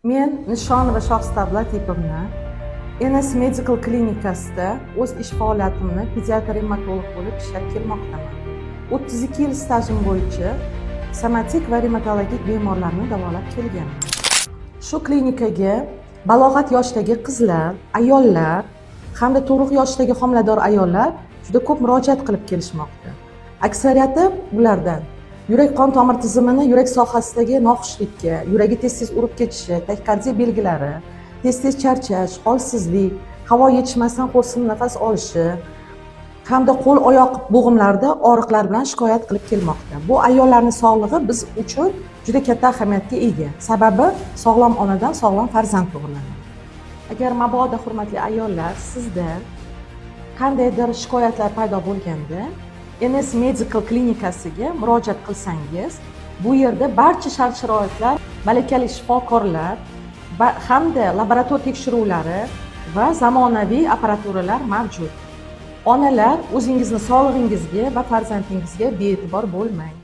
Men Nishonova Shohista Latipovna NS Medical klinikasida o'z ish faoliyatimni pediatr revmatolog bo'lib ishlab kelmoqdaman. 32 yil stajim bo'yicha somatik va revmatologik bemorlarni davolab kelganman. Shu klinikaga balog'at yoshdagi qizlar, ayollar hamda tug'ruq yoshdagi homilador ayollar juda ko'p murojaat qilib kelishmoqda. Aksariyati ulardan yurak qon tomir tizimini, yurak sohasidagi noxushlikka, yuragi tez tez urib ketishi, taxikardiya belgilari, tez tez charchash, holsizlik, havo yetishmasdan xo'rsinib nafas olishi hamda qo'l oyoq bo'g'imlarida og'riqlar bilan shikoyat qilib kelmoqda. Bu ayollarning sog'lig'i biz uchun juda katta ahamiyatga ega, sababi sog'lom onadan sog'lom farzand tug'iladi. Agar mabodo, hurmatli ayollar, sizda qandaydir shikoyatlar paydo bo'lganda, NS Medical klinikasiga murojaat qilsangiz, bu yerda barcha shart sharoitlar, malakali shifokorlar hamda laborator tekshiruvlari va zamonaviy apparaturalar mavjud. Onalar, o'zingizni sog'lig'ingizga va farzandingizga bee'tibor bo'lmang.